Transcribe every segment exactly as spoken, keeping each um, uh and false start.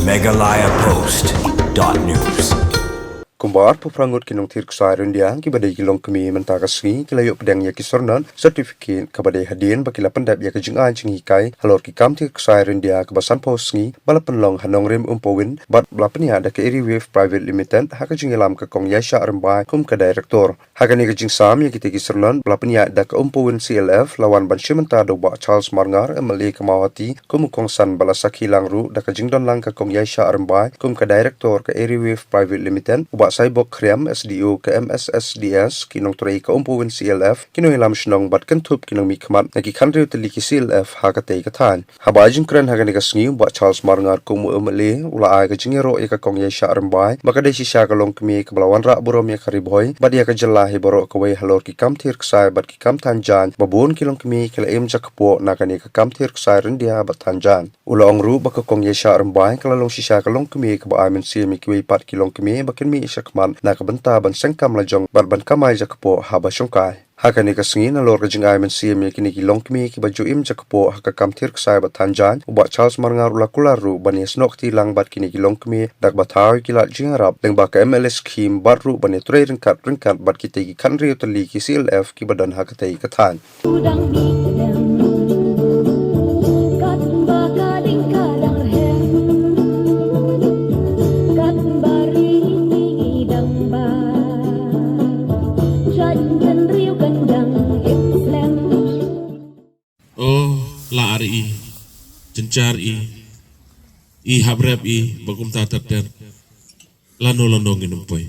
Meghalaya Post dot news. Kumba arphew phra ngut ki nongthir ksai ryndia kiba dei ki longkmie mynta ka sngi ki la ïoh pdiang ïa ki syrnod certificate kaba dei hadien ba ki la pyndep ïa ka jingai jinghikai halor ki kam thir ksai ryndia kaba sanphew sngi ba la pynlong ha Nongrim Umpowin bad ba la pynïaid da ka Area Wave Private Limited ha ka jingïalam ka Kong Yaishah Rymbai kum ka director. Ha kane ka jingsam ïa kita ki syrnod ba la pynïaid da ka Umpowin C L F la wan ban shim bynta da u Bah Charles Marngar M L A ka Mawhati kum u kongsan bad la sakhi lang ruh da ka jingdonlang ka Kong Yaishah Rymbai kum ka director ka Area Wave Private Limited, u Bah Saibok Khriam S D O ka M S S D S, ki nongtrei ka Umpowin C L F, ki nongïalam shnong bad kynthup ki nongmihkhmat na ki khathynriew tylli ki C L F ha katei ka thaiñ. Haba ai jingkren ha kane ka sngi, u Bah Charles Marngar kum u M L A u la ai ka jingïaroh ïa ka Kong Yaishah Rymbai ba ka dei shisha ka longkmie kaba la wanrah burom ïa ka Ri Bhoi bad ïa ka jylla hi baroh kawei halor ki kam thir ksai bad ki kam than jaiñ ba bun ki longkmie ki la im jakpoh na kane ka kam thir ksai ryndia bad than jaiñ. U la ong ruh ba ka Kong Yaishah Rymbai ka la long shisha ka longkmie kaba ai mynsiem ïa kiwei pat ki longkmie ba kin mih shakhmat na ka bynta ban seng kam lajong bad ban kamai jakpoh haba shongkai. Ha kane ka sngi nalor ka jingai mynsiem ïa kine ki longkmie kiba ju im jakpoh ha ka kam thir ksai bad than jaiñ, u Bah Charles Marngar u la kular ruh ban ïasnoh kti lang bad kine ki longkmie da kaba thaw ïa ki lad jingïarap lyngba ka M L A scheme bad ruh ban ïatrei ryngkat ryngkat bad kitei ki khathynriew tylli ki C L F kiba don ha katei ka thaiñ. Udang di kedem, kat ba ka ding ka dang rhem, kat ba ri ni dang ba, jan jan riu kan dang im slem. O, la ar i, jynjar i, i hap rep i, ba kumta ter ter. Lano lano ngin ym poi.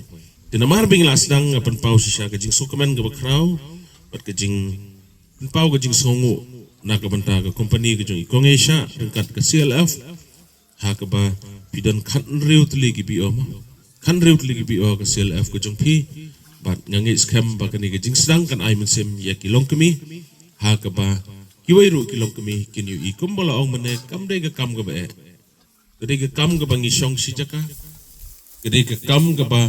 Te namar ba ngi la sdang nga pynpaw shisha ka jingsngewkmen kaba khraw bad ka jingpynpaw ka jingsngewnguh na ka bynta ka kompani ka jong i Kong Yaishah ryngkat ka C L F ha kaba phi don khathynriew tylli ki B O mo. Khathynriew tylli ki B O ka C L F ka jong phi bad nga ngeit skhem ba kane ka jingsdang kan ai mynsiem ïa ki longkmie ha kaba kiwei ruh ki longkmie kin ïohi kumba la ong mynne kam dei ka kam kaba eh. Ka dei ka kam kaba ngi shong shi jaka. Ka dei ka kam kaba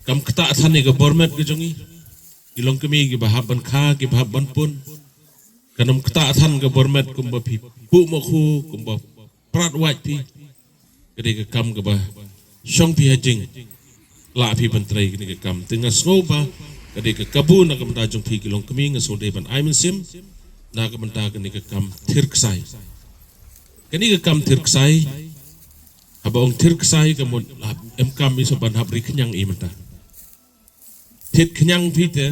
kam ktah than ïa ka bor met ka jong ngi. Ki longkmie kiba hap ban kha, kiba hap ban pun. Kan ym ktah than ka bor met kumba phi puh mokhu, kumba prat wait phi. Ka dei ka kam kaba shong phi ha jing. Lah phi ban trei kane ka kam. Te nga sngew ba ka dei ka kabu na ka bynta jong phi ki longkmie, nga sngew dei ban ai mynsiem na ka bynta kane ka kam thir ksai. Kane ka kam thir ksai, haba ong thir ksai ka mut hap em kam i sa ban hap ri khñiang i mynta. Thied khñiang phi te,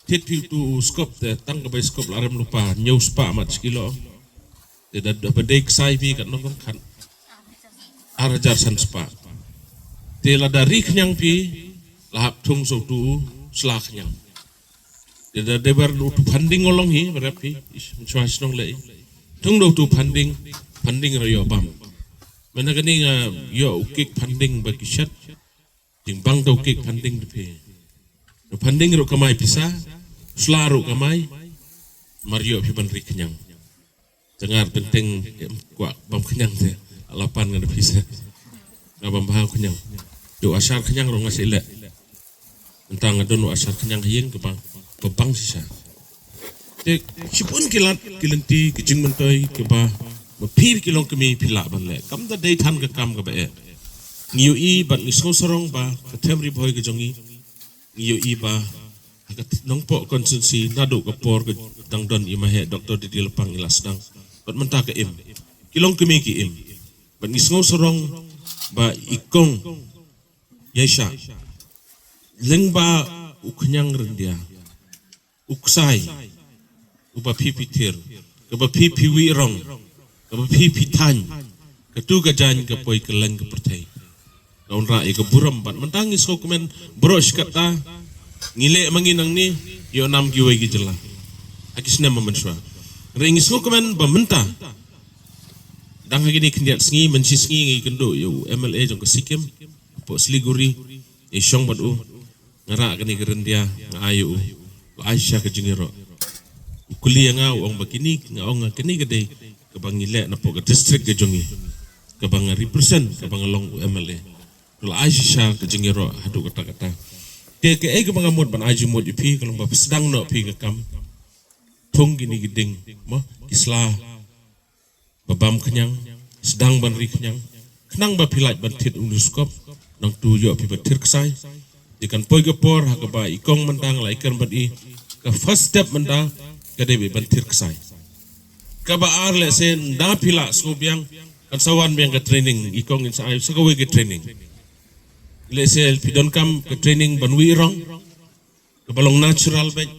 thied phi utu u skop te, tang ka bai skop la rem lypa, hynñiew spah mat shi kilo. Te da, da ba dei ksai phi katno kam khat. Ar hajar san spah. Te lada ri khñiang phi, la hap thung sa utu u sla khñiang. Te da dei bar utu funding u long hi, ba rep phi, ish, mynshuwa shnong lei. Thung da utu funding, funding ruh ïoh bam. Mynta kane nga ïoh u kick funding ba ki shet. Jingbang da u kick funding da phi. U funding ruh kamai pisa, u sla ruh kamai, mar ïoh phi ban ri khñiang. Te nga ar teng teng, em, kwah bam khñiang te, ala pan nga da pisa. Nga bam bha khñiang. Ïoh ashar khñiang ruh nga shu leh. Mynta nga don u ashar khñiang ha ïing kaba, kaba bang shisha. Te shibun ki lad ki lynti ki jingmyntoi kiba ma phi ki longkmie phi lah ban leh. Kam da dei than ka kam kaba eh. Ngi ïohi bad ngi sngew sarong ba ka them Ri Bhoi ka jong ngi. Ngi ïohi ba ha ka Nongpoh constituency naduh ka por ka dang don i Maheh Doctor Didier Lapang i la sdang. Bad mynta ka im. Ki longkmie ki im. Bad ngi sngew sarong ba i Kong Yaishah lyngba u khñiang ryndia, u ksai uba phi phi thir, kaba phi phi wih rong, kaba phi phi thaiñ, katu ka jaiñ ka poi kylleng ka pyrthei. Ka wanrah ïa ka burom bad mynta ngi sngewkmen baroh shi katta ngi leh ma ngi nangne, ïoh nam kiwei ki jylla ha ki snem ba mynshuwa. Hynrei ngi sngewkmen ba mynta dang ha kine khyndiat sngi, mynshi sngi ngi kynduh ïa u M L A jong ka Sikkim, hapoh Siliguri, ngi shong bad u. Nga rah kane ka ryndia, nga ai ïa u. La ai shisha ka jingïaroh. U kylli ïa nga, u ong ba kine, nga ong nga kane ka dei kaba ngi leh napoh ka district ka jong ngi. Kaba nga represent, kaba nga long u M L A. La ai shisha ka jingïaroh haduh katta katta. Te kaei kaba nga mut ban ai jingmut ïa phi, ka long ba phi sdang noh phi ka kam. Thung kine ki ding, mo, ki sla ba bam khñiang, sdang ban ri khñiang, khnang ba phi lah ban thied uni u skop, nangtu ïoh phi ba thied ksai. Te kan poi ka por ha kaba i kong mynta nga la ïakren bad i, ka first step mynta ka dei ban thied ksai. Kaba ar lehse ynda phi lah sngewbiang, kan sa wan biang ka training, i kong in sa ai sa kawei ka training. Lehse phi donkam ka training ban wih rong kaba long natural beit,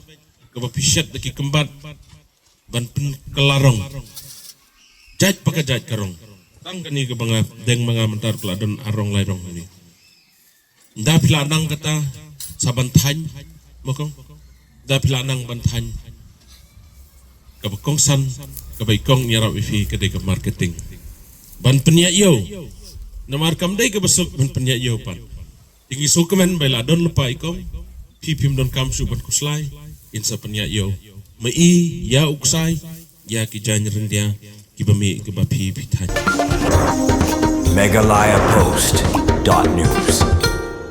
kaba phi shet da ki kymbat ban pynkylla rong. Jait pa ka jait ka rong. Tang kane kaba nga deng ma nga mynta ka la don ar rong lai rong kane. Ynda phi lah nang kata sa ban thaiñ, ma kong. Ynda phi lah nang ban thaiñ kaba kongsan, kaba i kong ïarap ïa phi ka dei ka marketing. Ban pynïaid ïew. Namar kam dei kaba suk ban pynïaid ïew pat. Te ngi sngewkmen ba i la don lypa i kong, phi phim donkam shuh ban khuslai, in sa pynïaid ïew ma i, ïa u ksai, ïa ki jaiñ ryndia kiba mih kiba phi phi thaiñ. Meghalaya Post dot news.